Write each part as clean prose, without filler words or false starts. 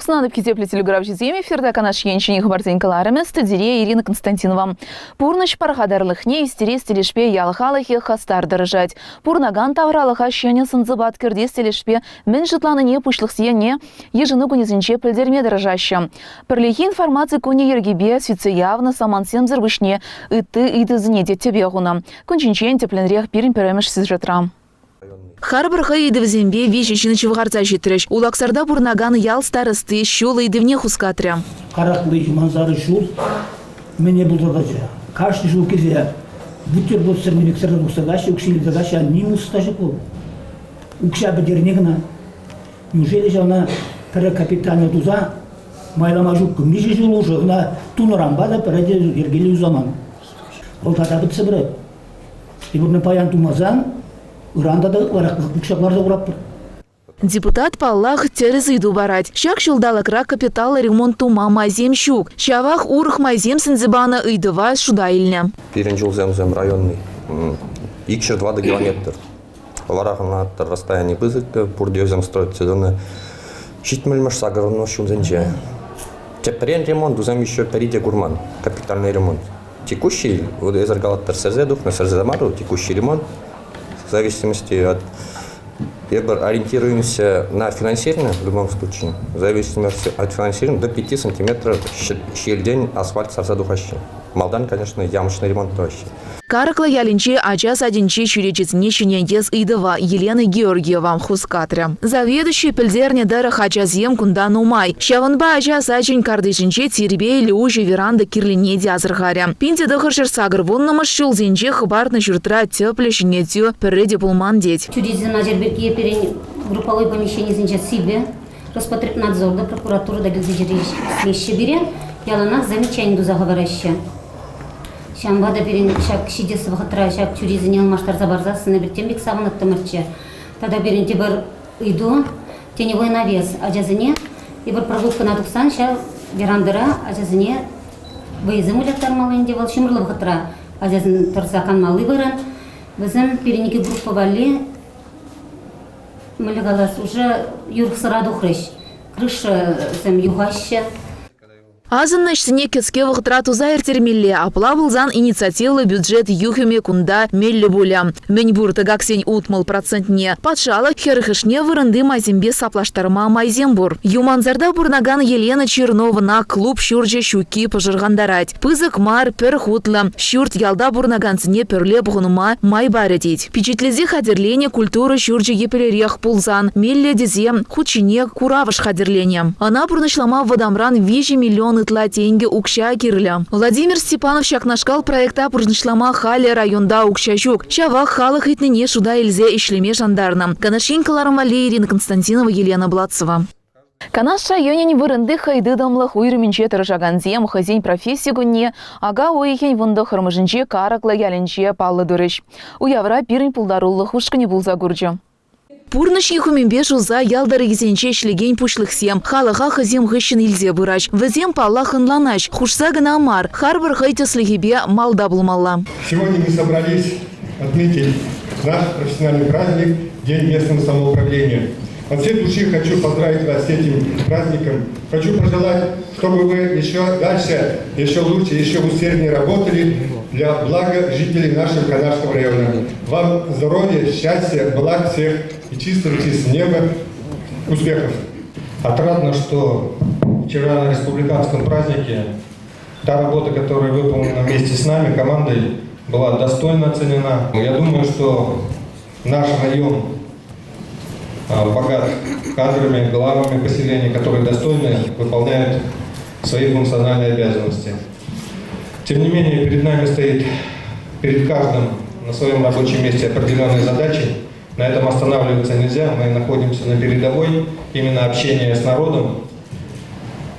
Сывлӑх сунатӑп, хисеплӗ телекуравҫӑсем. Эфирта Канаш ен ҫӗнӗ хыпарсен кӑларӑмӗ, студире Ирина Константинова. Пурнӑҫ пархатарлӑхне ӳстерес тӗлӗшпе ял халӑхӗ хастар тӑрӑшать. Пурӑнакан тавралӑха ҫӗнӗ сӑн-сӑпат кӗртес тӗлӗшпе мӗн шутланине пуҫлӑхсене йышӑну кунӗсенче пӗлтерме тӑрӑшаҫҫӗ. Пӗрлехи информаци кунӗ йӗркипе сӳтсе явнӑ самантсемсӗр пуҫне ытти ыйтусене те тӗпе хунӑ. Кун ҫинчен тӗплӗнрех пирӗн пӗрремӗш сюжетра. Харпӑр хӑй ыйтӑвӗсемпе виҫӗ ҫын ҫывхарса ҫитрӗҫ. Улаксарта пурӑнакан ял старости ҫул ыйтӑвне хускатрӗ. Караклӑ Юмансарӑ ҫул мӗне пулса тӑчӗ. Кашни ҫул килсе бутерброд сӗрнӗ пек сӗрсе тухса каҫҫӗ, укҫи илсе каҫҫӗ, ним усси та ҫук вӑл. Укҫа пӗтерни кӑна. Неужели ҫавна пӗр капитальнӑй туса майлама ҫук? Миҫе ҫул уже ӑна тунӑранпа та пӗрре те йӗркеллӗ юсаман. Вӑл тата пӗтсе пырать. Эпир паян тумасан, ыран тата ытларах укҫа кӑларса хуратпӑр. Депутат, паллах, тӗрӗс ыйту парать. Ҫак ҫулталӑкра капиталлӑ ремонт тума майсем ҫук. Ҫавах урӑх майсем сӗнсе панӑ ыйтӑва шута илнӗ. Пирӗн ҫулсемсем районный 204 километр. Вара ӑна расстояние пысӑк, пурте вӗсем строиться тунӑ. 70-мӗш 80-мӗш ҫулсенче. Тӗпрен ремонт тусам еще пӗри те курман, капитальный ремонт. Текущий, вот эсӗр калаттӑр, сӗрсе тухнӑ, сӗрсе мар, текущий ремонт, в зависимости от эпир ориентируемся на финансирование в любом случае, в зависимости от финансирования до 5 сантиметров ҫиелтен асфальт сарса тухаҫҫӗ. Малтан, конечно, ямочный ремонт тӑваҫҫӗ. Карӑклӑ ялӗнчи ача садӗнчи чӳречесене ҫӗнетес ыйтӑва Елена Георгиева хускатрӗ. Заведующи пӗлтернӗ тӑрӑх, ачасем кунта нумай. Ҫавӑнпа ача сачӗн картишӗнче тирпейлӗ уҫӑ веранда кирлине те асӑрхарӗ. 1980-мӗш ҫулсенче хӑпартнӑ ҫуртра тӗплӗ ҫӗнетӳ пӗрре те пулман тет. Чӳречесем начар пирки пирӗн групповой помещенисенче сивӗ. Роспотребнадзор та, прокуратура та килсе ҫӳреҫҫӗ пире, яланах замечани туса хӑвараҫҫӗ. Ҫавӑнпа та пирӗн ҫак ҫитес вӑхӑтра ҫак чӳресене ылмаштарса парсассӑн эпир тем пек савӑнӑттӑмӑрччӗ. Тата пирӗн тепӗр ыйту, теневой навес. Ачасене эпир прогулкӑна тухсан ҫав верандӑра ачасене вӑйӑсем выляттармалла ӗнтӗ вӑл ҫумӑрлӑ вӑхӑтра ачасен тӑрса канмалли вырӑн. Вӗсем пирӗн икӗ группа валли мӗнле калас, уже юрӑхсӑра тухрӗҫ. Крышӑсем юхаҫҫӗ. Асӑннӑ ӗҫсене кӗске вӑхӑтра туса ирттермелле. Апла пулсан инициативлӑ бюджет юхӑмӗ кунта меллӗ пулӗ. Мӗнпур тӑкаксен 60 процентне патшалӑх, хӗрӗхӗшне вырӑнти майсемпе саплаштарма майсем пур. Юмансарта пурӑнакан Елена Черновӑна клуб ҫурчӗ ҫукки пӑшӑрхантарать. Пысӑк мар, пӗр хутлӑ ҫурт ялта пурӑнакансене пӗрле пухӑнма май парӗ тет. Пичетлесе хатӗрленӗ культура ҫурчӗ еплерех пулсан меллӗ тесе хут ҫине куравӑш хатӗрленӗ. Ӑна пурнӑҫлама вӑтамран 3 миллион ытла тенкӗ укҫа кирлӗ. Владимир Степанов ҫакнашкал проекта пурнӑҫлама халӗ районта укҫа ҫук. Ҫавах халӑх ыйтнине шута илсе ӗҫлеме шантарнӑ. Канаш ен кӑларӑм валли Ирина Константинова, Елена Блацева. Канаш районӗн вырӑнти хӑйтытӑмлӑх уйрӑмӗнче тӑрӑшакансем хӑйсен професси кунне ака уйӑхӗн 19-мӗшӗнче Карӑклӑ ялӗнче паллӑ турӗҫ. Уявра пирӗн пултарулӑх ушкӑнӗ пулса курчӗ. Пурнӑҫ юхӑмӗпе шуса ял тӑрӑхӗсенче ӗҫлекен пуҫлӑхсем халӑха хӑйсем хыҫҫӑн илсе пыраҫ. Вӗсем, паллах, ӑнланаҫ, хушса кӑна мар, харпӑр хӑй тӗслӗхӗпе малта пулмалла. Сегодня мы собрались отметить наш профессиональный праздник День местного самоуправления. От всей души хочу поздравить вас с этим праздником. Хочу пожелать, чтобы вы еще дальше, еще лучше, еще усерднее работали для блага жителей нашего Канашского района. Вам здоровья, счастья, благ всех и чистого-чистого неба. Успехов! Отрадно, что вчера на республиканском празднике та работа, которая выполнена вместе с нами, командой, была достойно оценена. Я думаю, что наш район богат кадрами, главами поселений, которые достойно выполняют свои функциональные обязанности. Тем не менее, перед нами стоит, перед каждым на своем рабочем месте определенные задачи. На этом останавливаться нельзя, мы находимся на передовой, именно общение с народом.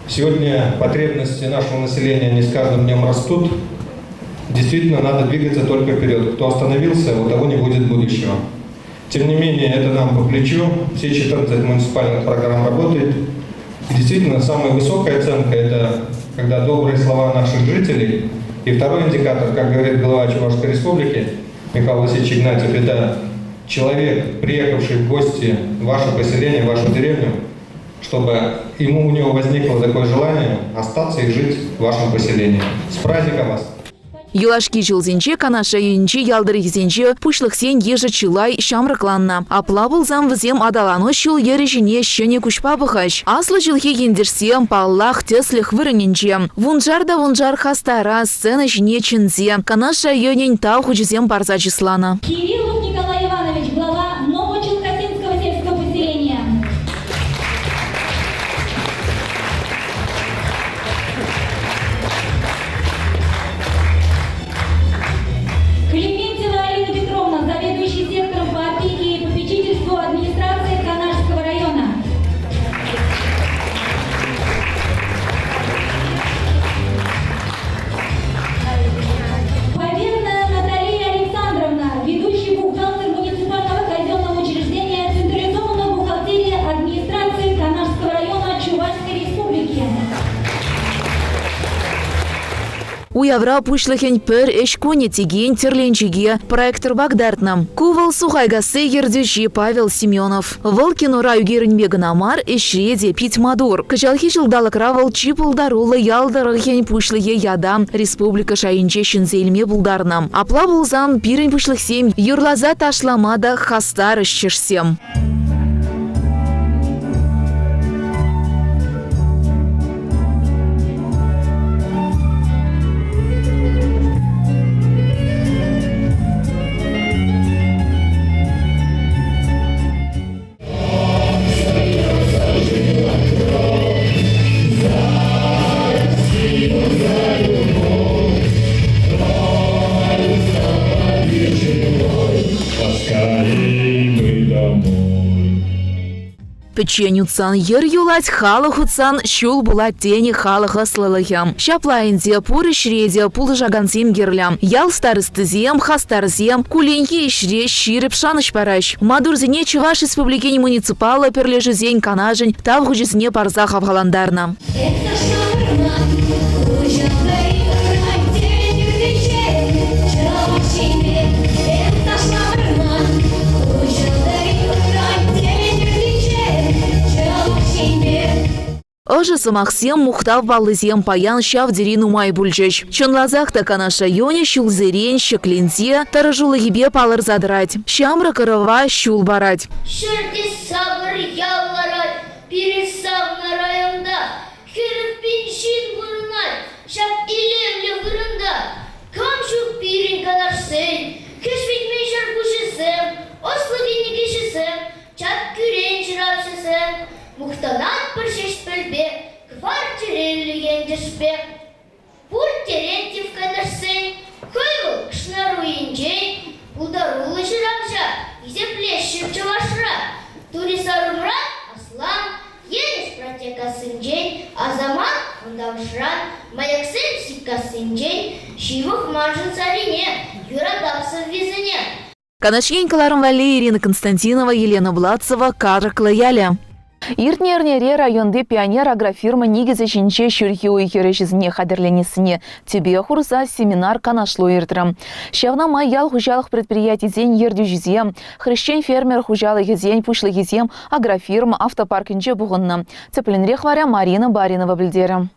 Сегодня потребности нашего населения не с каждым днем растут. Действительно, надо двигаться только вперед. Кто остановился, у того не будет будущего. Тем не менее, это нам по плечу. Все 14 муниципальных программ работают. И действительно, самая высокая оценка – это когда добрые слова наших жителей. И второй индикатор, как говорит глава Чувашской Республики Михаил Васильевич Игнатьев, это человек, приехавший в гости в ваше поселение, в вашу деревню, Чтобы ему у него возникло такое желание остаться и жить в вашем поселении. С праздником вас! Юлашки ҫулсенче Канаш районӗнчи ял тӑрӑхӗсенче пуҫлӑхсен йышӗ чылай ҫамрӑкланнӑ. Апла пулсан вӗсем аталану ҫул-йӗрӗ ҫине ҫӗнӗ куҫпа пӑхаҫ. Аслӑ ҫулхи ентешсем, паллах, тӗслӗх вырӑнӗнче. Вуншар та вуншар хастара сцена ҫине чӗнсе Канаш районӗн Тав хучӗсем парса чысланӑ. Кириллов Николай Иванович, глава Новочелкасинского сельского поселения. Клементьева Алина Петровна, заведующий сектором по опеке и попечительству администрации Канашского района. Поверная Наталья Александровна, ведущий бухгалтер муниципального казенного учреждения Централизованная бухгалтерия администрации Канашского района Чувашской Республики. Уявра пуҫлӑхӗн пӗр ӗҫ кунӗ текен тӗрленчӗке проекторпа кӑтартнӑ. Ку вӑл Сухайкасси ертӳҫи Павел Семенов. Вӑл кинора ӳкерӗнме кӑна мар, ӗҫре те пит маттур. Кӑҫалхи ҫулталӑкра вӑл чи пултаруллӑ ял тӑрӑхӗн пуҫлӑхӗ ята республика шайӗнче ҫӗнсе илме пултарнӑ. Апла пулсан пирӗн пуҫлӑхсем юрласа ташлама та хастар ӗҫчешсем. Пӗччен утсан йӗр юлать, халӑх утсан ҫул пулать тенӗ халӑх ӑслӑлӑхӗ. Ҫапла ӗнтӗ пур ӗҫре те пулӑшакансем кирлӗ. Ял старостисем, хастарсем кулленхи ӗҫре ҫирӗп шанӑҫ параҫ. Маттурсене Чӑваш Республикин муниципаллӑ пӗрлешӳсен канашӗн Тав хучӗсене парса хавхалантарнӑ. Ӑшӑ сӑмахсем, мухтав паллисем паян ҫав тери нумай пулчӗҫ. Чӑнласах та Канаш районӗ ҫулсерен ҫӗкленсе, тӑрӑшулӑхӗпе палӑрса тӑрать. Ҫамрӑк ӑрӑва ҫул парать. Ҫӗрте сакӑр ял ларать, пирӗн савнӑ районта. 40 000 ҫын пурӑнать ҫак илемлӗ вырӑнта. Кам ҫук пирӗн канашсен, хӗҫ-витмен ҫарпуҫӗсем, ӑслӑ кӗнекеҫӗсем, чат кӳрен ҫыравҫӑсем. Мухтанатпӑр Ҫеҫпӗлпе, кӑвар чӗреллӗ ентешпе. Пур Терентьев канашсен хӑй вӑл Кӑшнаруйӗнчен пултаруллӑ ҫыравҫа хисеплеҫҫӗ Чӑвашра. Тури Сарӑмран Аслан, Енӗш Пратьякассинчен Асамат Вӑтамӑшран, Маяксем Сиккассинчен ҫывӑх маншӑн Сарине, юратап сӑввисене. Канаш ен кӑларӑм валли Ирина Константинова, Елена Владцева, Карӑклӑ ялӗ. Иртнӗ эрнере районти Пионер агрофирма никӗсӗ ҫинче ҫурхи уй-хир ӗҫӗсене хатӗрленессине тӗпе хурса семинар-канашлу иртрӗ. Ҫавна май ял хуҫалӑх предприятисен ертӳҫисем, хресчен-фермер хуҫалӑхӗсен пуҫлӑхӗсем агрофирма автопаркӗнче пухӑннӑ. Тӗплӗнрех вара Марина Баринова пӗлтерӗ.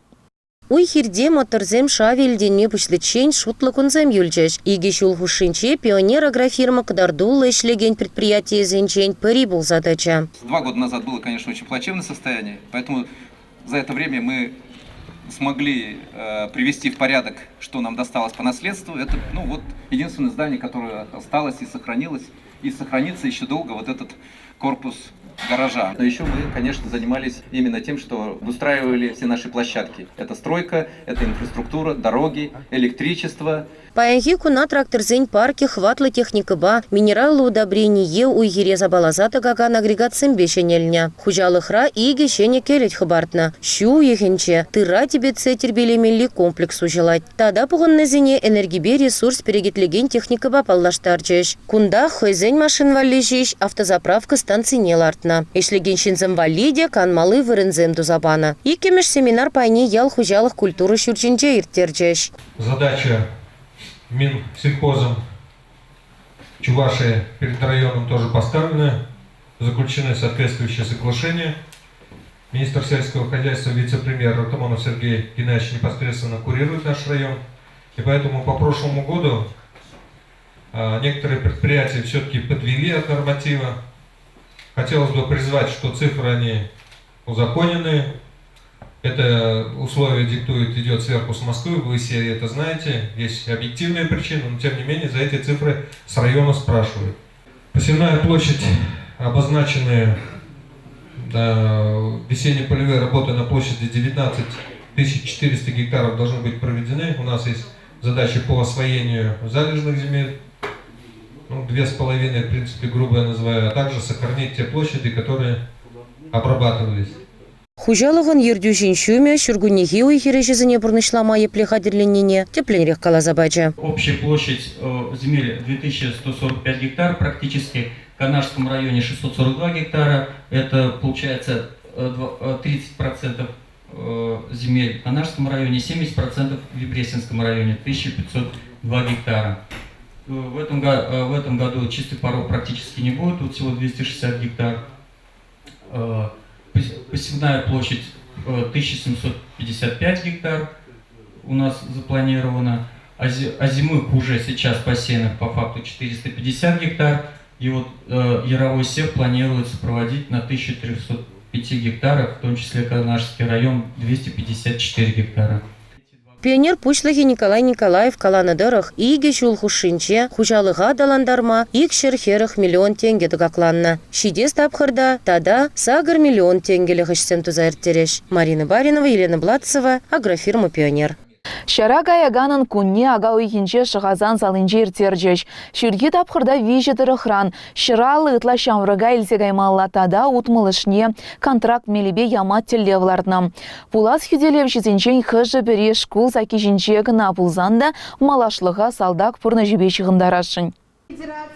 Уй-хирте моторсем шав илтӗнме пуҫличчен шутлӑ кунсем юлчӗҫ. Икӗ ҫул хушшинче Пионер агрофирма кӑтартуллӑ ӗҫлекен предприятийӗсенчен пӗри пулса тӑчӗ. 2 года назад было, конечно, очень плачевное состояние, поэтому за это время мы смогли привести в порядок, что нам досталось по наследству. Это, ну, вот единственное здание, которое осталось и сохранилось, и сохранится еще долго, вот этот корпус гаража. Но еще мы, конечно, занимались именно тем, что выстраивали все наши площадки. Это стройка, это инфраструктура, дороги, электричество. Паянхи куна тракторсен паркӗ хӑватлӑ техникӑпа, минераллӑ удобрение уй-хире сапаласа тӑкакан агрегатсемпе ҫӗнелнӗ. Хуҫалӑхра икӗ ҫӗнӗ кӗлет хӑпартнӑ. Ҫу уйӑхӗнче тырра типӗтсе тирпейлемелли комплекс уҫӑлать. Тата пухӑннисене энергипе ресурс перекетлекен техникӑпа паллаштарчӗҫ. Кунта хӑйсен машин валли ҫеҫ автозаправка станцине лартнӑ. Ӗҫлекен ҫынсем валли те канмалли вырӑнсем туса панӑ. Иккӗмӗш семинар пайне ял хуҫалӑх культура ҫурчӗнче ирттерчӗҫ. Задача Минсельхозом Чувашии перед районом тоже поставлены, заключены соответствующие соглашения. Министр сельского хозяйства, вице-премьер Артамонов Сергей Геннадьевич непосредственно курирует наш район. И поэтому по прошлому году некоторые предприятия все-таки подвели от норматива. Хотелось бы призвать, что цифры они узаконенные. Это условие диктует, идет сверху с Москвы, вы все это знаете, есть объективные причины, но тем не менее за эти цифры с района спрашивают. Посевная площадь, обозначенная весенне-полевые работы на площади 19 400 гектаров должны быть проведены. У нас есть задачи по освоению залежных земель, ну, 2,5, в принципе, грубо я называю, а также сохранить те площади, которые обрабатывались. Хуҫалӑхӑн ертӳҫин ҫумӗ ҫуркуннехи уй-хир ӗҫӗсене пурнӑҫлама епле хатӗрленнине тӗплӗнрех каласа пачӗ. Общая площадь земель 2145 гектар практически. В Канашском районе 642 гектара. Это получается 30% земель в Канашском районе, 70% в Ибресинском районе, 1502 гектара. В этом году чистых паров практически не будет, тут всего 260 гектар. Посевная площадь 1755 гектар у нас запланирована. Озимых уже сейчас посеянных по факту 450 гектар. И вот яровой сев планируется проводить на 1305 гектарах, в том числе Канашский район 254 гектара. Пионер пуҫлӑхӗ Николай Николаев каланӑ тӑрӑх, икӗ ҫул хушшинче хуҫалӑха аталантарма 240 миллион тенкӗ тӑкакланнӑ. Ҫитес тапхӑрта тата 8 миллион тенкӗлӗх ӗҫсем туса ирттерӗҫ. Марина Баринова, Елена Блатцева, Агрофирма «Пионер». Ҫара каяканӑн кунне ака уйӑхӗнче Шӑхасан салинче ирттерчӗҫ. Ҫурхи тапхӑрта виҫӗ тӑрӑхран ҫӑраллӑ ытла ҫамрӑка илсе каймалла тата утмӑлӑшне контракт мелӗпе яма тӗллев лартнӑ. Пулас хӳтӗлевҫӗсенчен хӑшӗ-пӗри шкул сакки ҫинче кӑна пулсан та малашлӑха салтак пурнӑҫӗпе ҫыхӑнтарасшӑн.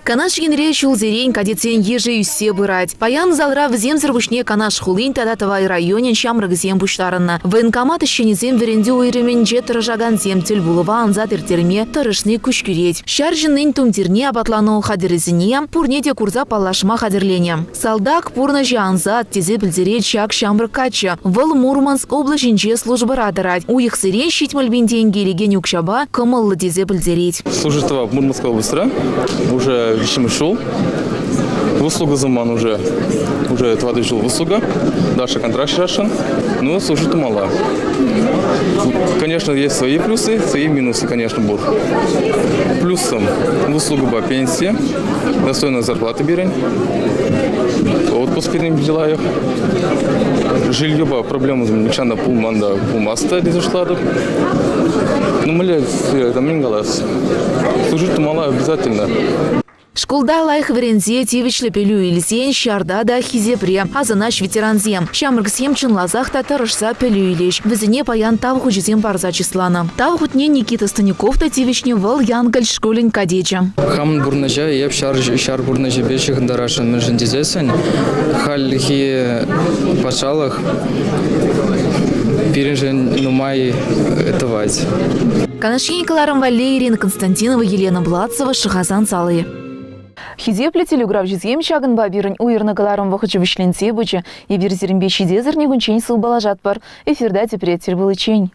Канаш енре ҫулсерен кадетсен йышӗ ӳссе пырать. Паян залра вӗсемсӗр пуҫне Канаш хулин тата Тӑвай районӗн ҫамрӑкӗсем пуҫтарӑннӑ. Военкомат ӗҫченӗсем вӗрентӳ уйрӑмӗнче тӑрӑшакансем тӗлпулӑва ансат ирттерме тӑрӑшни куҫкӗрет. Ҫар ҫыннин тумтирне, апатлану хатӗрӗсене пурне те курса паллашма хатӗрленӗ. Салтак пурнӑҫӗ ансат, тесе пӗлтерет ҫак ҫамрӑк каччӑ. Вӑл Мурманск облаҫӗнче службӑра тӑрать. Уйӑхсерен 70 пин тенкӗ илекен укҫапа кӑмӑллӑ тесе пӗлтерет. Служит в Мурманской областьра уже виҫҫӗмӗш ҫул. Выслуга ман уже уже тӑватӑ ҫул выслуга. Дальше контракт ҫырасшӑн. Ну, служить мало. Конечно, есть свои плюсы, свои минусы, конечно, будут. Плюсом выслуга пенсия, достойная зарплата берень. Отпуск пирӗн лайӑх. Жильеба проблема нихҫан та пулман та пулмасть та тесе шутлатӑп. Ну, мӗнле там мӗн калас. Служить тумалла обязательно. Шкулта лайӑх вӗренсе тивӗҫлӗ пӗлӳ илсен ҫарта та хисепре, асӑнаҫ ветерансем. Ҫамрӑксем чӑнласах та тӑрӑшса пӗлӳ илӗҫ. Вӗсене паян тав хучӗсем парса чысланӑ. Тав хутне Никита Станюков та тивӗҫнӗ, вӑл Янкӑлч шкулӗн кадечӗ. Хамӑн пурнӑҫа эп ҫар, ҫар пурнӑҫӗпе ҫыхӑнтарасшӑн, мӗншӗн тесессӗн хальхи патшалӑх пирӗншӗн нумай тӑвать. Канаш ен кӑларӑм валли Ирина Константинова, Елена Блацева, Шӑхасан сали. Хисеплӗ телеграфҫӑсем ҫакӑнпа пирӗн уйӑрнӑ кӑларӑм вӑхӑчӗ вӗҫленсе пычӗ. Эпир сирӗнпе ҫитес эрнекунччен сывпаллашатпӑр. Эфирта тепре тӗл пуличчен.